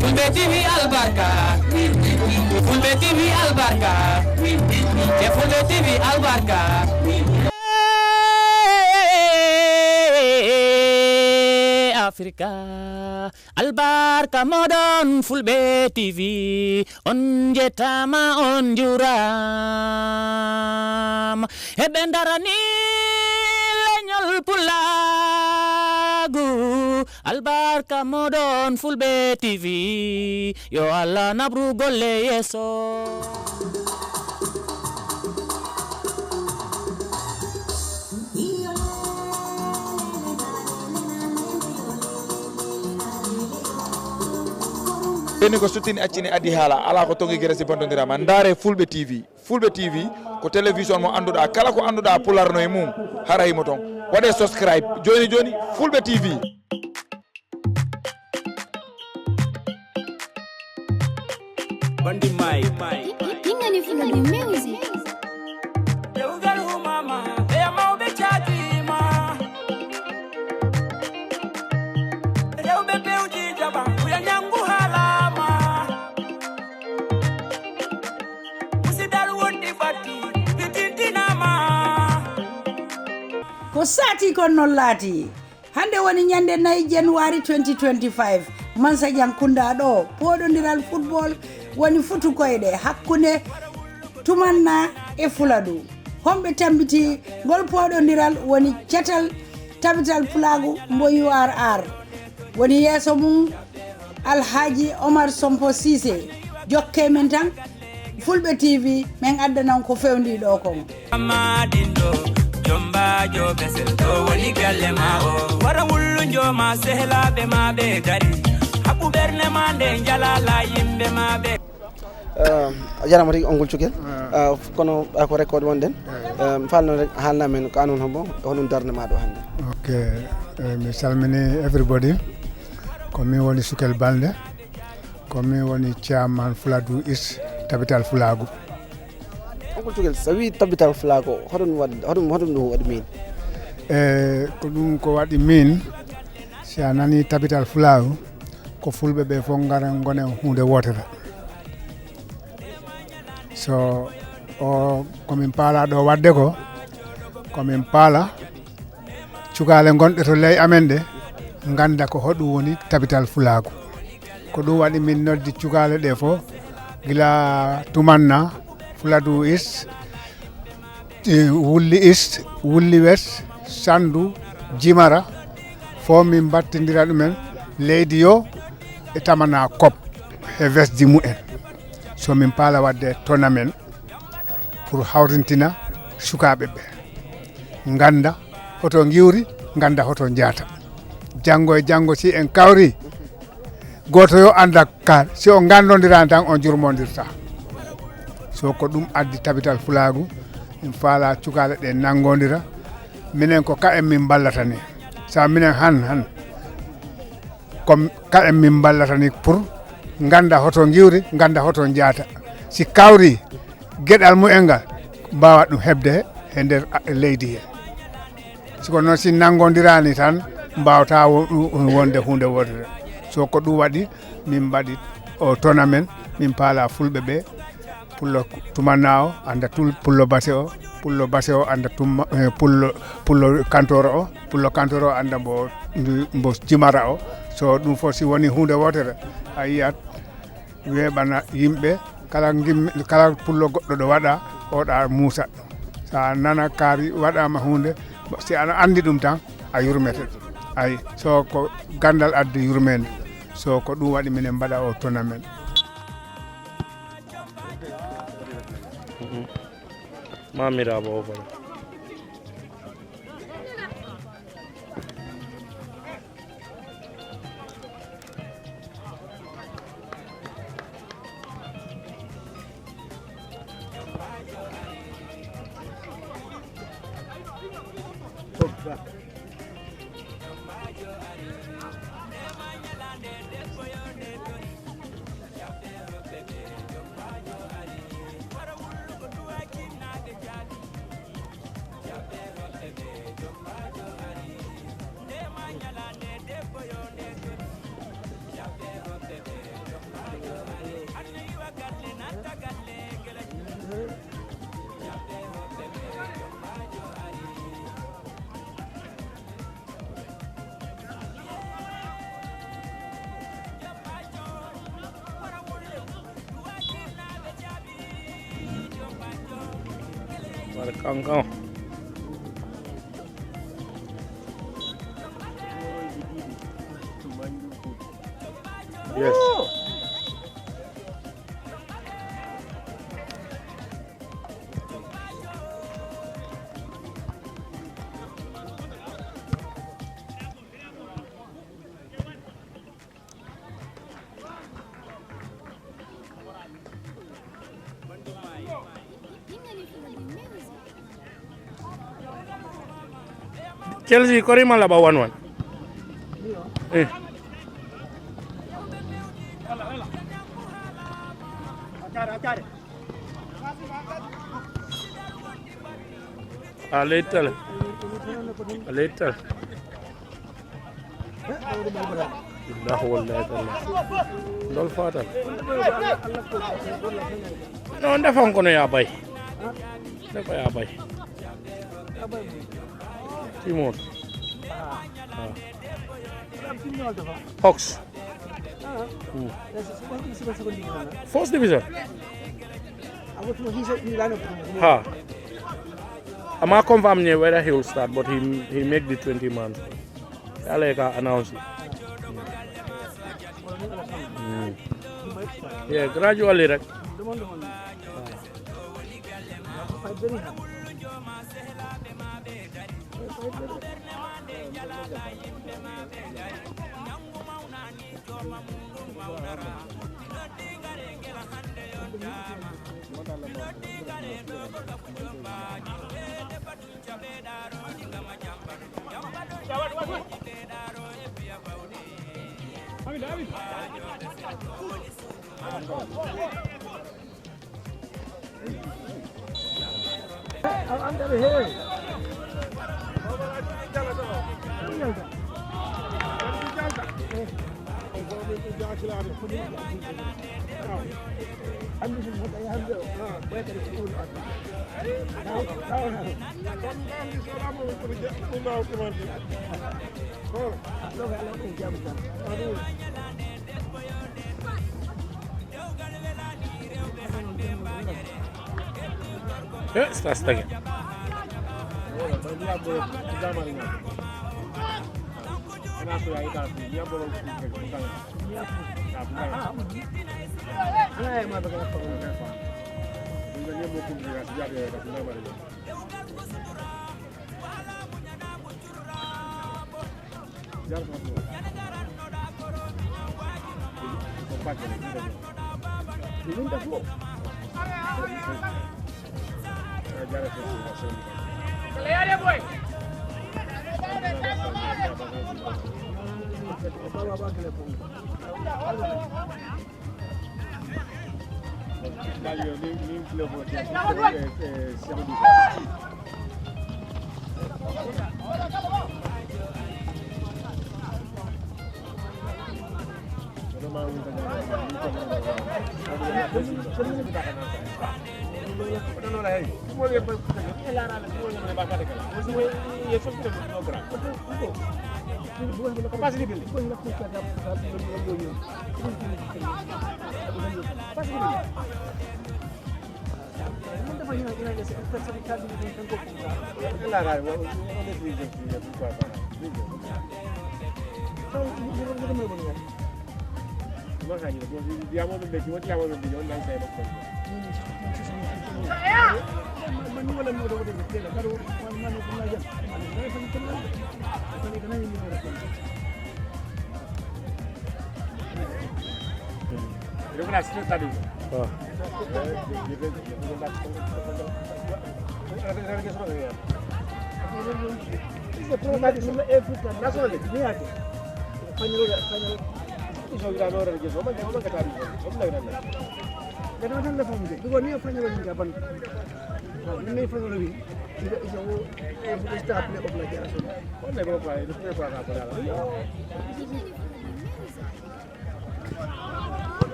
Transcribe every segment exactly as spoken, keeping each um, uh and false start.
Fulɓe T V albarka. Fulɓe T V albarka. E Fulɓe T V albarka. Afrika, albarka moɗon Fulɓe T V, on jettama, on jurama. Heɓe darani leñol Pulaagu, albarka moɗon Fulɓe T V, yo Allah nabru golle yeeso. Ɓeni ko suttini accini addi haala, ala ko tongi geresi bontondirama. Ndaare Fulɓe T V. Fulɓe T V ko télévision mo annduɗaa, kala ko annduɗaa Pulaar no e mum, hara himo toon. Waɗee subscribe jooni jooni, Fulɓe T V. Bandi Mike. Ingani Fuladu Music. Dewgal humama, ɓe mawɓe caatima. Rewɓe pewji jaɓa, kuya ñanngu haalama. Musidal wondi fatti, fitintinama. Ko saati kon non laati. Hannde woni ñande nayi January twenty twenty-five. Mansa Jan Kunda ɗo, pooɗondiral football woni futu koyɗe hakkunde Tumanna e Fuladu. Homɓe tambiti ngol pooɗondiral woni catal tabital pulaagu mbo U R R. Woni yeeso mum Alhaji Omar Sompo Cissé. Jokke men tan, Fulɓe T V, men addanan ko fewndi ɗo kon. Amma ɗin ɗo, jombaajo Besel, ɗo woni galle ma o. Wara wullu njooma sehlaaɓe ma ɓe gari. Haɓɓu ɓernde ma nde njalala yimɓe ma ɓe. Eh, a jarama tigi, Oncle Cukel. Eh, kono, eh, ko record wonɗen. Eh, mi falno rek haalna men ko an woni hombo, honum darnde ma ɗo hannde? Ok, eh, mi salmini everybody. Ko min woni Sukel Balde. Ko min woni chairman Fuladu East, Tabital Fulaagu. Oncle Cukel, so wii Tabital Fulaagu, hoɗum waɗi, hoɗum, hoɗum ɗum waɗi min? Eh, ko ɗum ko waɗi min, si a nani Tabital Fulaagu, ko Fulɓe ɓe fof ngara ngone huunde wootere. So o, ko min paala ɗo waɗde ko, ko min paala cukaale gonɗe to ley amen ɗe ngannda ko hoɗum woni Tabital Fulaagu. Ko ɗum waɗi min noddi cukaale ɗe fof, gila Tumanna, Fuladu East, eh, Wulli East, Wulli West, Sandu, Jimara, fof min mbattindira ɗumen leydi yo e Tamana Kop e vesdi mumen. So min paala waɗde tournament pour hawrintina sukaaɓe ɓe, ngannda hoto ngiwri, ngannda hoto njaata. Janngo e janngo, si en kawri, gooto yo annda ka, si on nganndondirani tan, on jurmondirta. So ko ɗum addi Tabital Fulaagu, min faala cukaale ɗe nanngondira. Minen ko ka en min mballata ni. Sa minen han, han, ko ka en min mballata ni pour ngannda hoto ngiwri, ngannda hoto njaata. Si kawri, geɗal mumen ngal, mbaawa ɗum heɓde he nder a-, leydi he. Si ko noon, si nanngondiraani tan, mbaawata wo-, wonde huunde wootere. So ko ɗum waɗi, min mbaɗi o tournament, min paala Fulɓe ɓe, Pullo Tumanna o annda tul-, Pullo Base o, Pullo Base o annda tum-, eh, Pullo, Pullo Kantoro o, Pullo Kantoro o annda mbo, mbo Jimara o. So ɗum fof si woni huunde wootere, a yiyat weeɓana yimɓe, kala ngimmi-, kala pullo goɗɗo ɗo waɗa, oɗa muusa. Sa nana kaari waɗama huunde, si aɗa anndi ɗum tan, a yurmete. Ayi, so ko ganndal addi yurmeende, so ko ɗum waɗi minen mbaɗa o tournament. Mhm. Mamira bo o bala. Kankan. Yes. Chelsea, kori mala ba one one. Eh. A leytal. A leytal. Billahi wallahi tallahi. Ndol fatal. No, ndefan kono ya bay. Ndefa ya bay. Timor. Ah. Hawks. Hmm. First division. Ha. Ama confirm ne whether he will start, but he, he make the twenty man. Yale ka announce. Hmm. Yeah, gradually, right? Eh, stas tagi.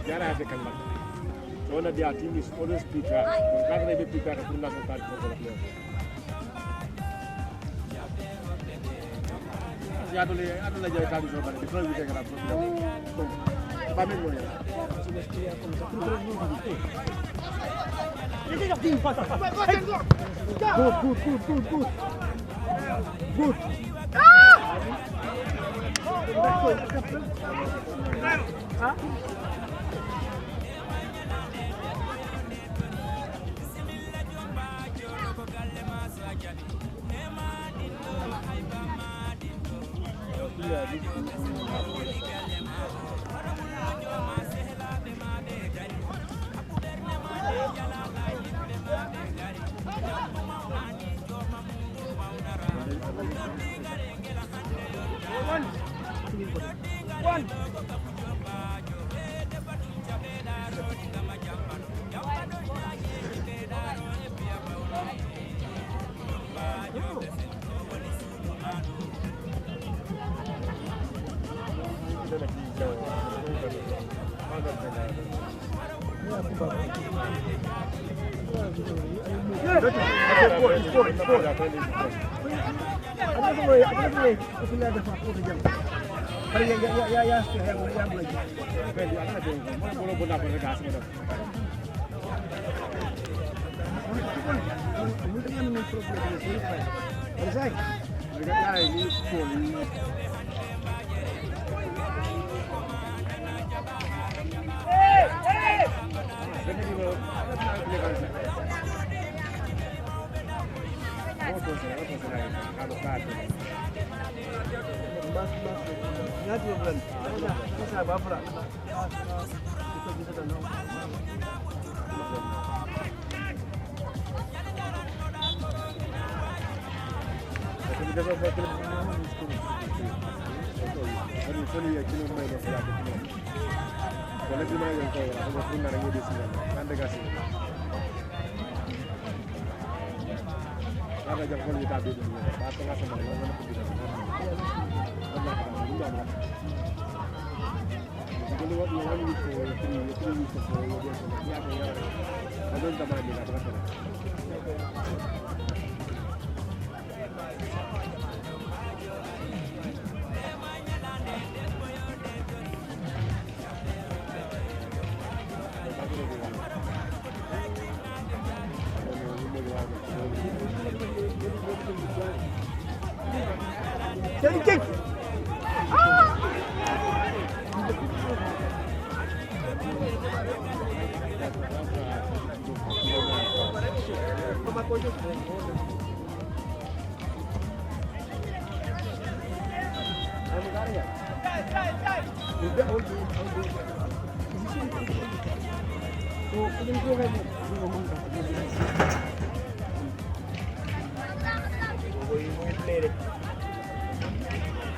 Jara ate kan man. So na dia team is always prepare. Ko ka na be prepare ko na so ka ko. Adole, adole jai tadi so bana, di fami de gara. Ba min no ya. Good, good, good, good, good. Good.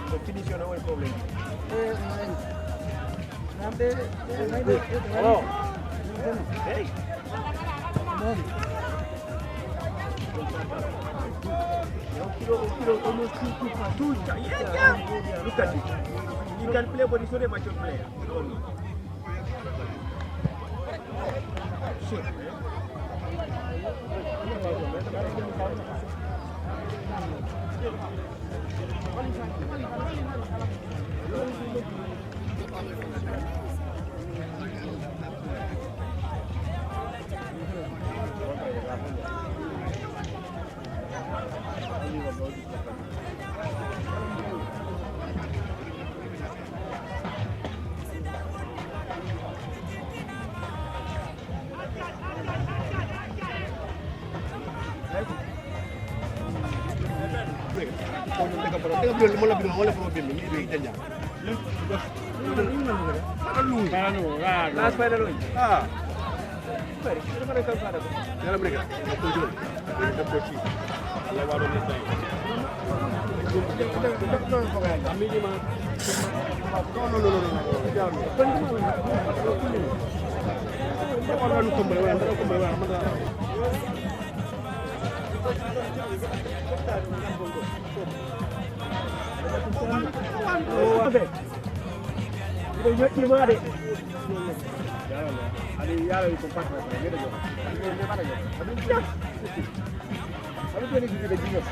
Ko finition o woni problème. Hello. Hey. Kilo, kilo, almost two, two, two. Yeah, yeah. Look at it. He can play, but he's not a mature player. Miɗo ñoƴƴi ma de. Aɗa yaara ko patron ko, miɗo jox. Aɗa jox. Aɗa jox. Aɗa jox. Aɗa jox.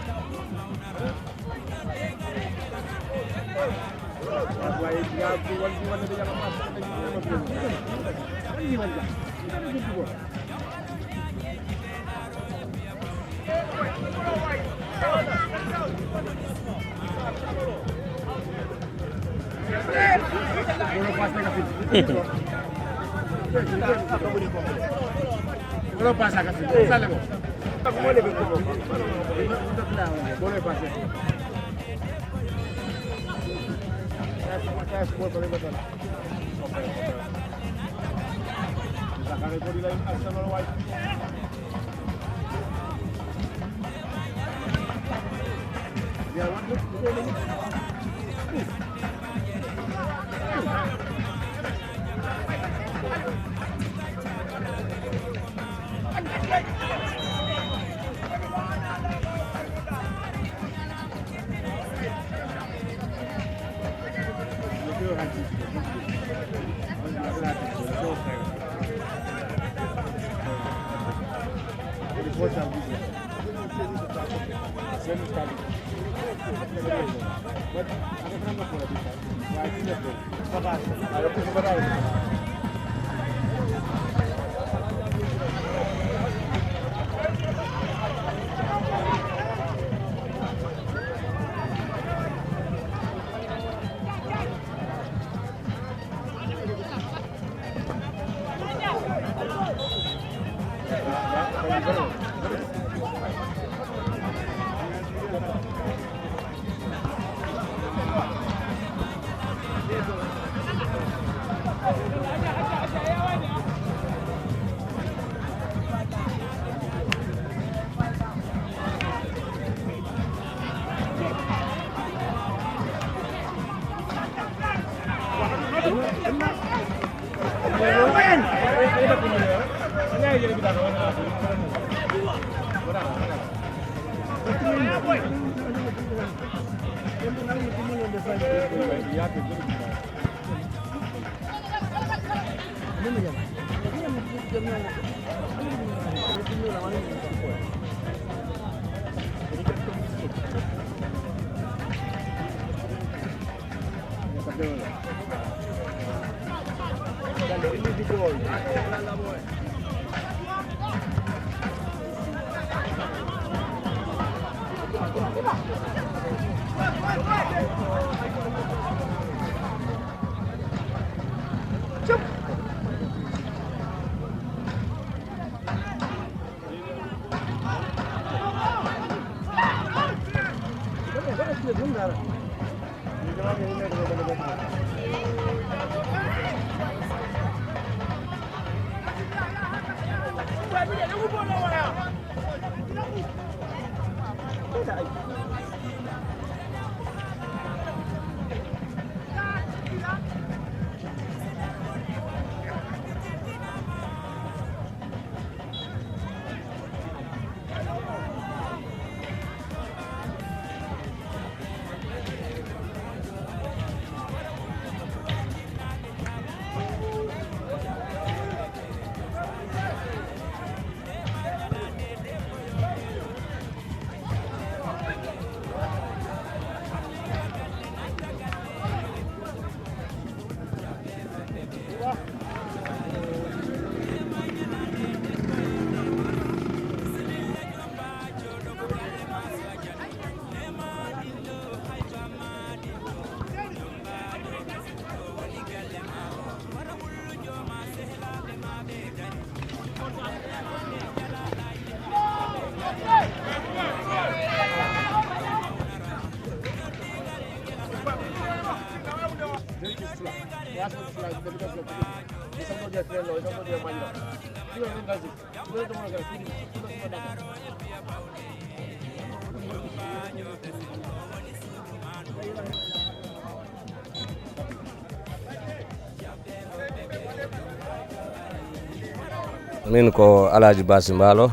Min ko Alhaji Basi Mbaalo,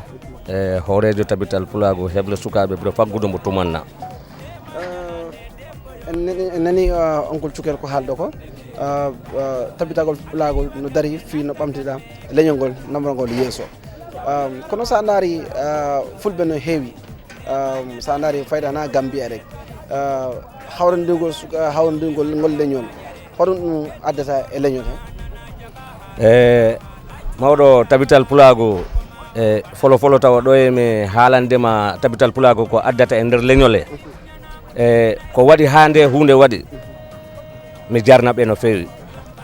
e hooreejo Tabital Pulaagu heble sukaaɓe ɓure faggudu mbo tumanna. Eh, en nani, en nani, eh, onkol Cukel ko haaldo ko, eh, eh, Tabitagol Pulaagu no dari fii no ɓamtira leñol ngol, namrol ngol yeeso. Eh, kono sa ndaari, eh, Fulɓe no heewi, eh, sa ndaari fayda hana Gambia rek. Ah, hawrindingol suka-, hawrindingol ngol leñol, hoɗum ɗum addata e leñol he? E mawɗo Tabital Pulaagu, e folo folo tawa ɗo e mi haalande ma Tabital Pulaagu ko addata e nder leñol he. E ko waɗi haa nde huunde waɗi, mi jarna ɓe no feewi.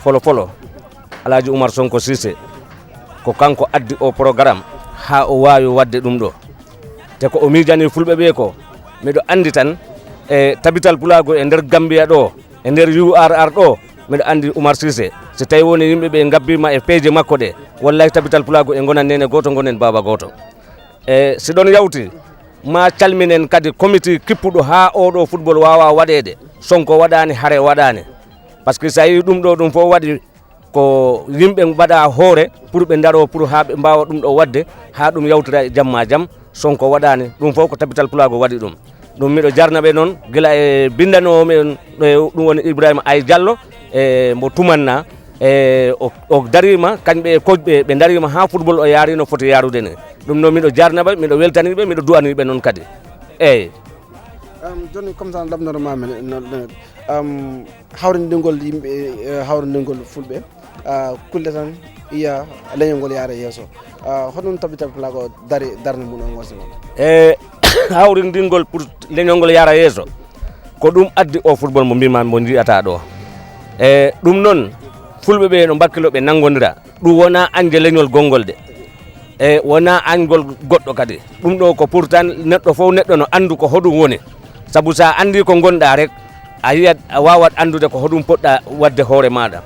Folo folo, Alaaji Umar Sonko Siise, ko kanko addi o programme haa o waawi waɗde ɗum ɗo. Te ko o miijani fulɓe ɓe ko, miɗo anndi tan, e Tabital Pulaagu e nder Gambiya ɗo, e nder U R R ɗo, miɗo anndi Umar Siise. Si tawi woni yimɓe ɓe ngabbiima e peeje makko ɗe, wallay Tabital Pulaagu e ngonan neene gooto, ngonen baaba gooto. E si ɗon yawti, ma calminen kadi komiti kippuɗo haa oo ɗoo football waawa waɗeede. Sonko waɗaani, hare waɗaani. Par ce que so a yii ɗum ɗoo, ɗum fof waɗi ko yimɓe mbaɗa hoore pour ɓe ndaroo, pour haa ɓe mbaawa ɗum ɗoo waɗde, haa ɗum yawtira e jam ma jam. Sonko waɗaani ɗum fof, ko Tabital Pulaagu waɗi ɗum. Ɗum miɗo jarna ɓe noon, gila e binndanoowo men, e ɗum woni Ibrahima Ay Diallo, e mbo tumanna, e o, o dariima, kañɓe e koƴɓe, ɓe ndariima haa football o yaari no foti yaarude ni. Ɗum noon miɗo jarna ɓe, miɗo weltani ɓe, miɗo du'ani ɓe noon kadi. Eey. Am, jooni, comme ça, lamndoro ma men, no, no, am, hawrindingol yimɓe, e, hawrindingol fulɓe, a, kulle tan, iya, leñol ngol yaara yeeso. A, hoɗum Tabital Pulaagu dari, darnde mum on ngol si noon? E, hawrindingol pour leñol ngol yaara yeeso, ko ɗum addi o football mo mbima mo nji'ata ɗo. E, ɗum noon, fulɓe ɓe no mbakkilo ɓe nanngondira. Ɗum wonaa añde leñol gonngol de. E wonaa añgol goɗɗo kadi. Ɗum ɗo ko pour tan neɗɗo fof neɗɗo no anndu ko hoɗum woni. Sabu so a anndii ko ngonɗaa rek, a yiyat, a waawat anndude ko hoɗum poɗɗaa waɗde hoore maaɗa.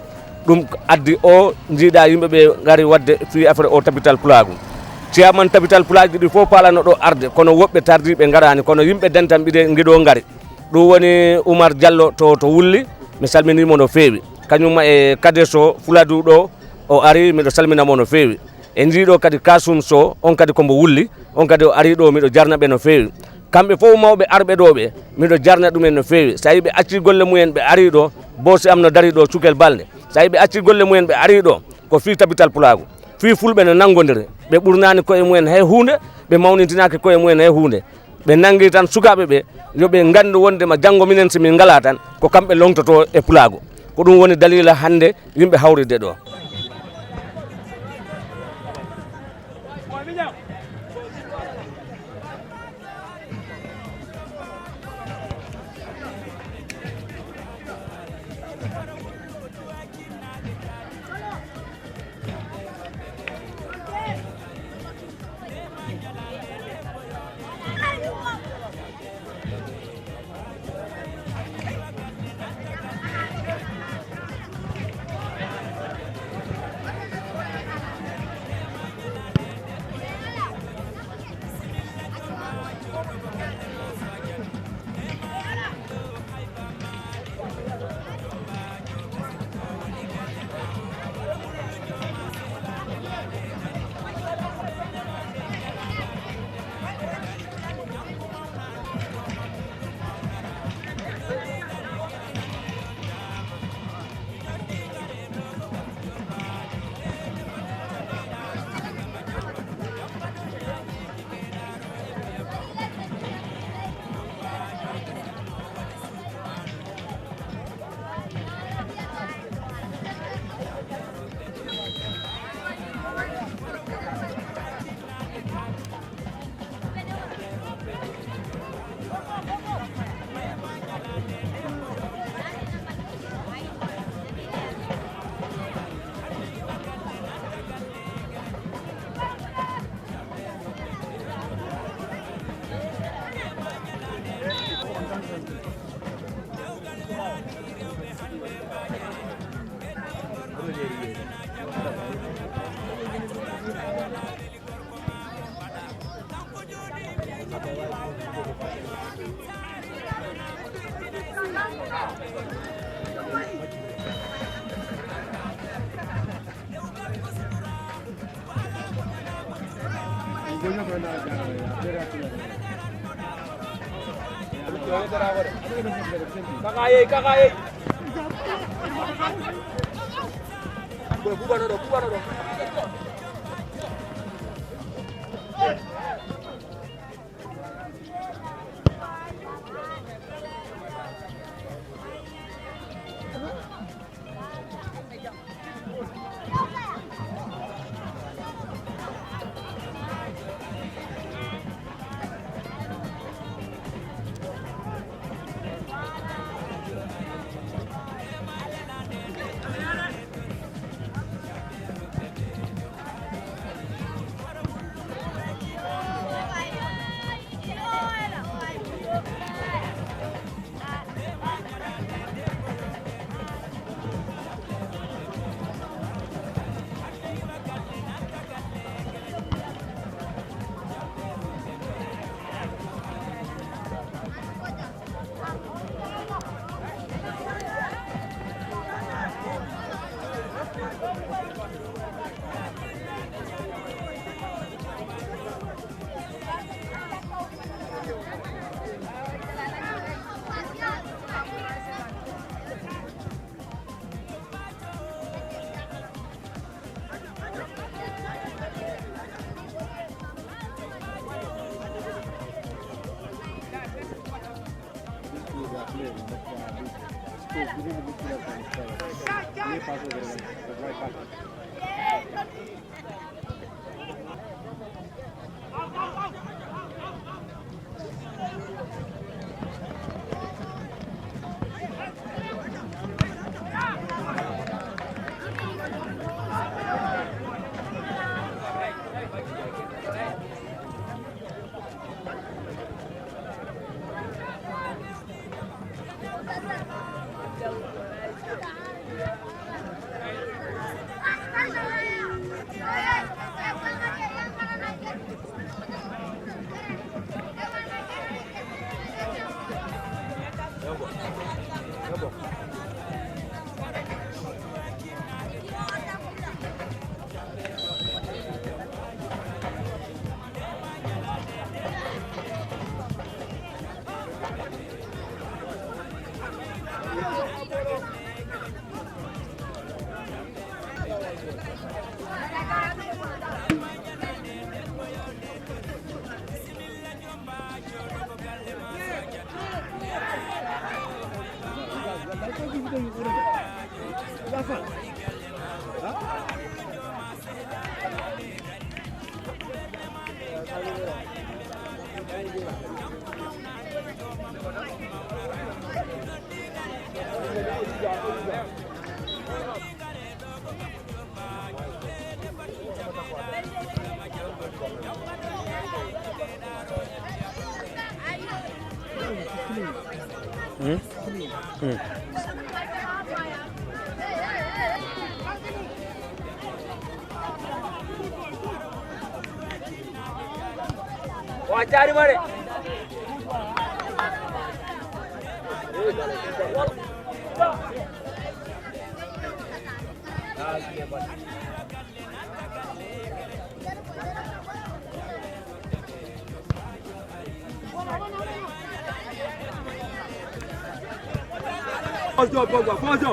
Ɗum addi o njiiɗaa yimɓe ɓe ngari waɗde fii affaire o Tabital Pulaagu. Ciyaman Tabital Pulaaji ɗi fof paalano ɗo arde, kono woɓɓe tardii ɓe ngaraani, kono yimɓe dental ɓiɗe ngiɗo ngari. Ɗum woni Umar Diallo to, to Wulli, mi salminii mo no feewi. Kañum e Kadeso Fuladu ɗo, o ari, miɗo salmina mo no feewi. E njiiɗo kadi Kasum Sow, on kadi ko mbo Wulli, on kadi o ari ɗo, miɗo jarna ɓe no feewi. Kamɓe fof mawɓe arɓe ɗo ɓe, miɗo jarna ɗumen no feewi. So tawi ɓe accii golle mumen, ɓe ari ɗo, boosi am no dari ɗo, Cukel Balde. So tawi ɓe accii golle mumen, ɓe ari ɗo, ko fii Tabital Pulaagu. Fii fulɓe no nanngondiri, ɓe ɓurnaani koye mumen hay huunde, ɓe mawnintinaaki koye mumen hay huunde. Ɓe nanngi tan sukaaɓe ɓe, yo ɓe nganndu wonde ma janngo minen, si min ngalaa tan, ko kamɓe lomtotoo e Pulaagu. Ko ɗum woni daliila hannde yimɓe hawritde ɗo. Kakayey, kakayey. Boy, bubano ɗo, bubano ɗo. Hmm? Hmm. O accaani ma de. Pogba, Pogba, Pogba.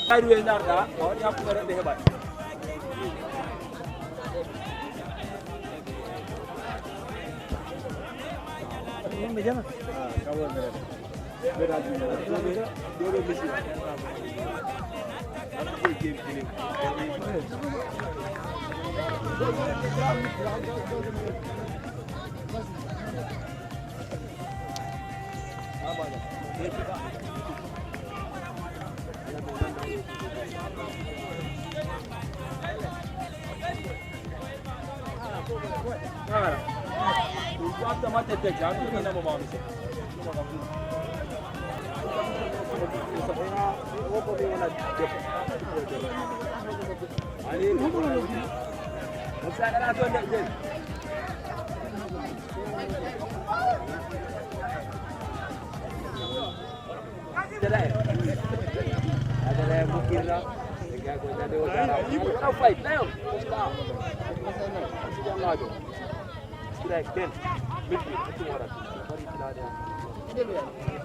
Kadi we narda, a woni hakkunde rewɓe heɓat. Yimɓe jama.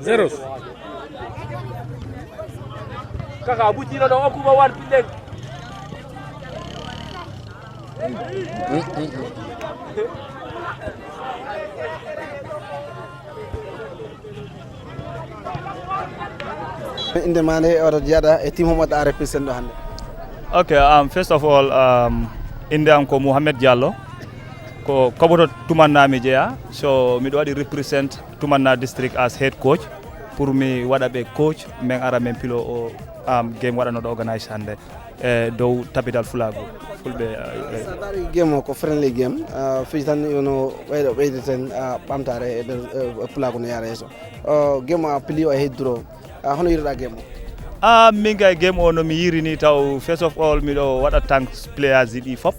Zéro. Kaka butino ɗo okuba wan pillel. Innde maa nde, oto jaada e team homo ɗa represent ɗo hannde? Okay, um, first of all, um, innde am ko Mohamed Diallo. Ko Koboto Tumanna mi jeyaa, so miɗo waɗi represent Tumanna district as head coach, pour mi waɗa ɓe coach, min ara min pilo o, um, game waɗanoɗo organise hannde e dow Tabital Fulaagu. Fulɓe, eh, eh. So a daari game o ko friendly game, ah, fiji tan yono ɓeydo ɓeydi ten, ah, ɓamtaare e nder, eh, Pulaagu no yaara yeeso. Oh, game o a pili o e hedduro, ah, hono yiɗoɗaa game o? Ah, min kay game o no mi yiiri ni taw, first of all, miɗo waɗa thanks players ɗi fop.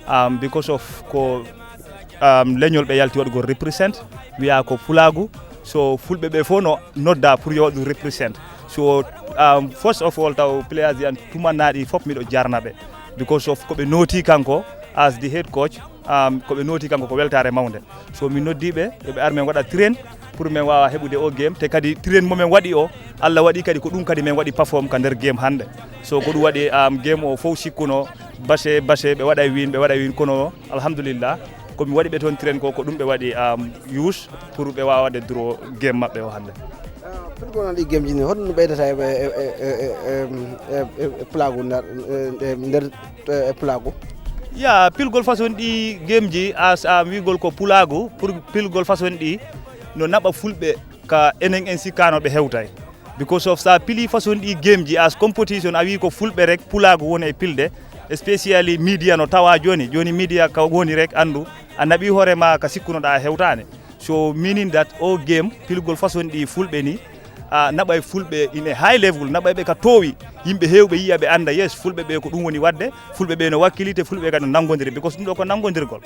Um, because of ko, um, leñol ɓe yalti waɗugol represent, wiya ko Pulaagu. So Fulɓe ɓe fof no nodda pour yo waɗu represent. So, um, first of all, taw players an Tumanna ɗi fop miɗo jarna ɓe. Because of ko ɓe nooti kanko as the head coach, um, ko ɓe nooti kanko ko weltaare mawnde. So mi noddi ɓe, yo ɓe ar min waɗa train pour min waawa heɓude o game. Te kadi train mo min waɗi o, Allah waɗi kadi ko ɗum kadi min waɗi perform ka nder game hannde. So ko ɗum waɗi, um, game o fof sikkuno base, base, ɓe waɗa win, ɓe waɗa win, kono alhamdulillah, ko mi waɗi ɓe toon train ko, ko ɗum ɓe waɗi, um, use pour ɓe waawa waɗde draw game maɓɓe o hannde. Ah, pour ko noon ɗi game ji ni, honno ɓeydata e, e, e, e, e, e, e Pulaagu nder, e, e, nder, e, e Pulaagu? Ya, pilgol façon ɗi game ji, as a wiigol ko Pulaagu, pour pilgol façon ɗi no naɓa Fulɓe ka enen en sikkaano ɓe hewtay. Because of sa pili façon ɗi game ji as competition, a wi ko Fulɓe rek Pulaagu woni e pilde, especially media no tawa jooni. Jooni media ka woni rek anndu, a naɓi hoore ma ka sikkunoɗa hewtaani. So meaning that o game pilgol façon ɗi Fulɓe ni, a naɓay Fulɓe in a high level, naɓay ɓe ka toowi. Yimɓe heewɓe yiya ɓe annda, yes, Fulɓe ɓe ko ɗum woni waɗde, Fulɓe ɓe no wakkilite, Fulɓe kadi no nanngodiri, because ɗum ɗo ko nanngodirgol.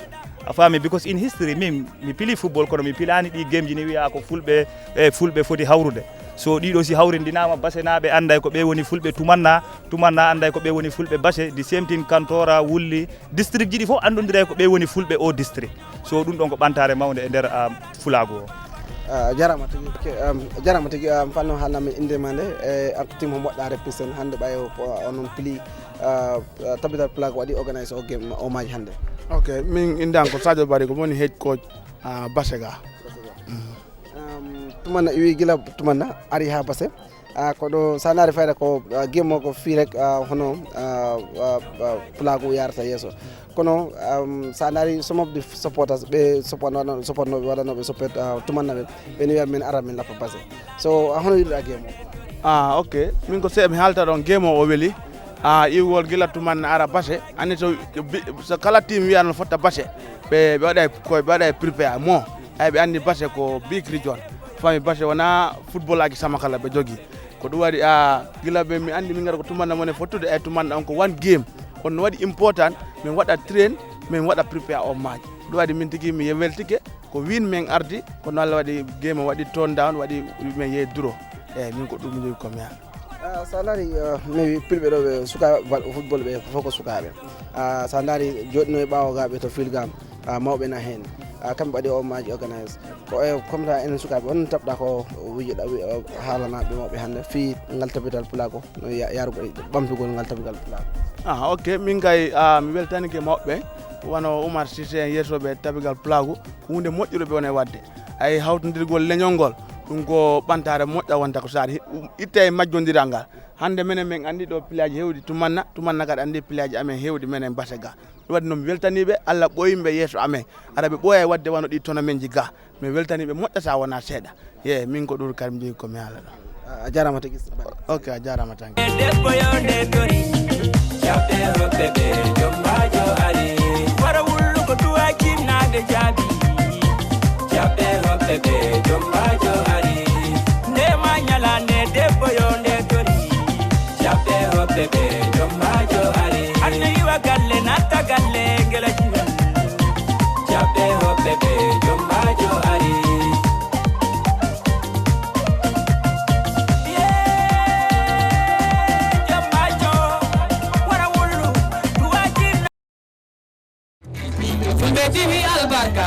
A faami, because in history, min, mi pili football, kono mi pilaani ɗi game ji ni wiya ko Fulɓe, e Fulɓe foti hawrude. So ɗiɗo si hawrindinaama, Basenaaɓe annday ko ɓe woni Fulɓe Tumanna, Tumanna annday ko ɓe woni Fulɓe Base, the same thing Kantoora, Wulli, district ji ɗi fof anndondiray ko ɓe woni Fulɓe o district. So ɗum ɗon ko ɓantaare mawnde e nder, um, Fulaagu o. Ah, jarama tigi, ke-, um, jarama tigi, um, fanno haalnami innde ma nde, e an ko tim homo waɗɗa represent hannde ɓay o, o, onon pili, ah, ah, Tabital Pulaagu waɗi organise o game, o match hannde. Ok, min innde an ko Sadio Bari, ko mi woni head coach, ah, Base ga. Um, Tumanna iwi gila Tumanna ari ha Base. Ah, ko ɗo sa naari fayda ko, ah, game o ko fii rek, ah, hono, ah, ah, ah, Pulaagu yarata yeeso. Kono, um, sa naari some of the supporters, ɓe supportnoɓe, supportnoɓe waɗanoɓe support, ah, Tumanna ɓe, ɓe ni wiya min ara min lappa Base. So, ah, hono yiɗuɗa game o? Ah, ok. Min ko seeɗa mi haalta ɗon, game o o weli. Ah, iwgol gila Tumanna ara Base. Anni so, bi-, so kala team wiya no fotta Base, ɓe, ɓe waɗay ko, ɓe waɗay prepare mo. Ay, ɓe anndi Base ko big region. Fami Base wona football aji sama kala ɓe jogi. Ko ɗum waɗi, a, gila ɓe mi anndi min ngara ko Tumanna mone fottude, ay, Tumanna on ko one game. On no waɗi important, min waɗa train, min waɗa prepare on match. Ɗum waɗi min tigi mi weltike, ko win min ardi, kono Allah waɗi game o waɗi tone down, waɗi min yehi duro. Eyyi, min ko ɗum min jogi ko mi. Ah, sa laari, ah, mi wi pilɓe ɗo ɓe sukaɓe bal-, football ɓe fof ko sukaɓe. Ah, sa laari joɗɗino e ɓawo ga ɓe to field ga, ah, mawɓe na hen. Ah, kamɓe waɗi o match organise. Ko e comme ça enen sukaɓe on taɓɗa ko wijoɗa wi-, haalanaɓe mawɓe hannde fii ngal Tabital Pulaagu no ya-, yarugol ɓamtugol ngal Tabital Pulaagu. Ah, ok, min kay, ah, mi weltanike mawɓe wano Oumar Cissé en yeesoɓe Tabital Pulaagu, ko hunde moƴƴude ɓe woni e waɗde. Ay hawtondirgol leñol ngol, ɗum ko ɓantaare moƴƴa wonta ko saari, itta e majjondiral ngal. Hannde menen min anndi ɗo pilaji hewɗi Tumanna, Tumanna kadi anndi pilaji amen hewɗi menen Base ga. Ɗum waɗi noon mi weltaniɓe, Allah ɓooyimɓe yeeso amen. Ara ɓe ɓooya e waɗde wano ɗi tournament ji ga. Mi weltaniɓe moƴƴa sa wona seeɗa. Ye, min ko ɗum kadi mi jogi ko mi haala ɗo. A jarama tigi. Ok, a jarama tan. Debbo yo nde tori, jaɓɓe hoɓɓe ɓe, jombaajo ari. Wara wullu ko duwa jinnaade jaabi. Jaɓɓe hoɓɓe ɓe, jombaajo ari. Nde ma nyalaande, debbo yo nde tori. Jaɓɓe hoɓɓe ɓe, jombaajo ari. Arno iwa galle, natta galle, ngela jiwal. Jaɓɓe hoɓɓe ɓe, jombaajo ari. Yee, jombaajo, wara wullu, duwa jinna. Fulɓe T V albarka.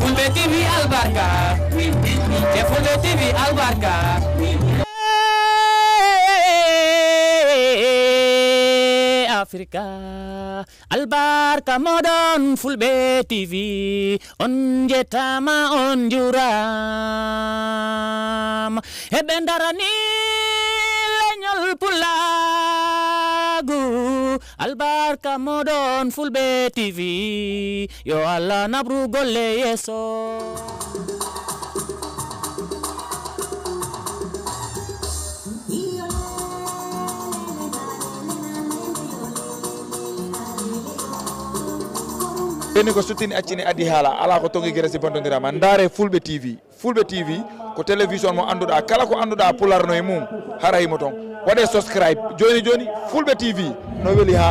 Fulɓe T V albarka. E Fulɓe T V albarka. Afrika, albarka moɗon Fulɓe T V. On njettama, on njuram. Heɓe darani leñol Pulaagu. Barka moɗon Fulɓe T V, yo Allah naɓru golle yeeso. Ɓenni ko suttini accini addi haala, alaa ko tongi gere si bontondirama. Ndaare Fulɓe T V. Fulɓe T V ko télévision mo annduɗaa, kala ko annduɗaa Pulaar no e mum, hara himo toon. Waɗee subscribe jooni jooni, Fulɓe T V no weli haa